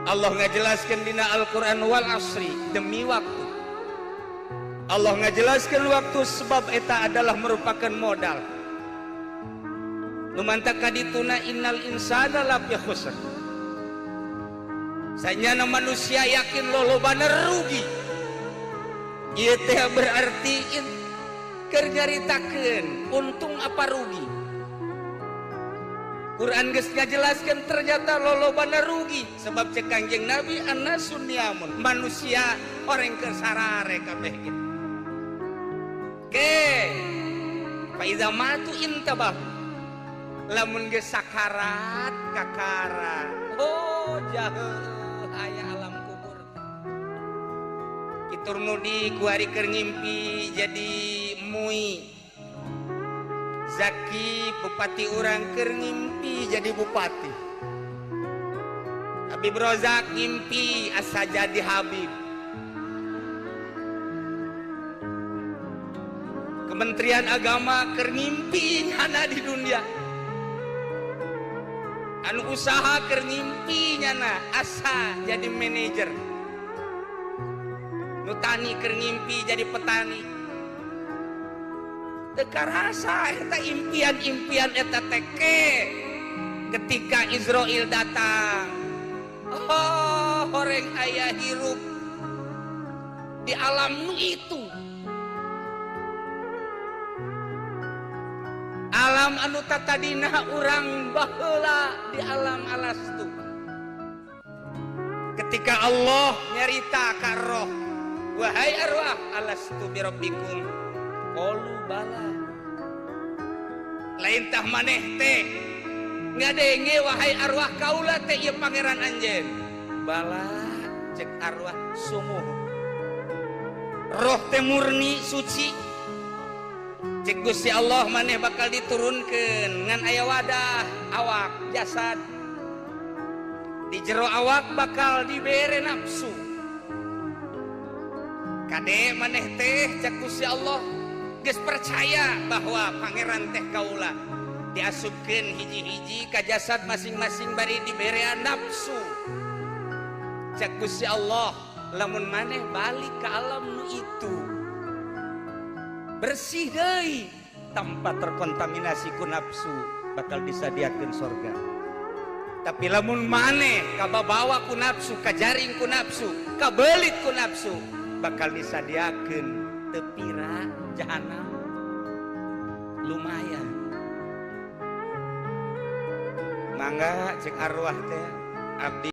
Allah ngajelaskan dina Al-Quran wal asri, demi waktu. Allah ngajelaskan waktu sebab eta adalah merupakan modal. Nu mantak kadituna innal insana lafi khusr. Sanyana manusia yakin lolobana rugi. Ieu teh berarti keur nyaritakeun untung apa rugi. Quran geus ngajelaskeun ternyata lolobana rugi sebab cek Kangjeng Nabi annasun niamun, manusia orang keur sarare kabeh ge. Ke fa iza matu intabah, lamun geus sakarat kakara, oh jauh aya alam kubur. Kitur nudi kuari keur ngimpi jadi mui. Zaki bupati urang keur ngimpi jadi bupati. Habib Rozak ngimpi asa jadi Habib. Kementerian Agama keur ngimpi nyana di dunia. Anu usaha keur ngimpi nyana asa jadi manajer. Nu tani keur ngimpi jadi petani. Teu karasa eta impian-impian eta teh ketika Israel datang. Oh, horeng aya hirup di alam nu itu. Alam anu tatadina urang baheula di alam alastu. Ketika Allah nyarita ka roh, wahai arwah alastu birabbikum qalu bala. Lain tah maneh teh ngadenge wahai arwah kaula teh ieu pangeran anjeun. Bala cek arwah sumuh. Roh teh murni suci. Cek Gusti Allah maneh bakal diturunkeun ngan aya wadah awak jasad. Di jero awak bakal dibere nafsu. Kade maneh teh cek Gusti Allah geus percaya bahwa pangeran teh kaula diasupkeun hiji-hiji ka jasad masing-masing bari diberean nafsu. Cek Gusti Allah lamun maneh balik ke alam nu itu bersih deui tanpa terkontaminasi ku nafsu bakal disadiakeun sorga. Tapi lamun maneh kababawa ku nafsu, kajaring ku nafsu, kabelit ku nafsu, bakal disadiakeun tepira jahanam. Lumayan. Mangga cek arwah teh abdi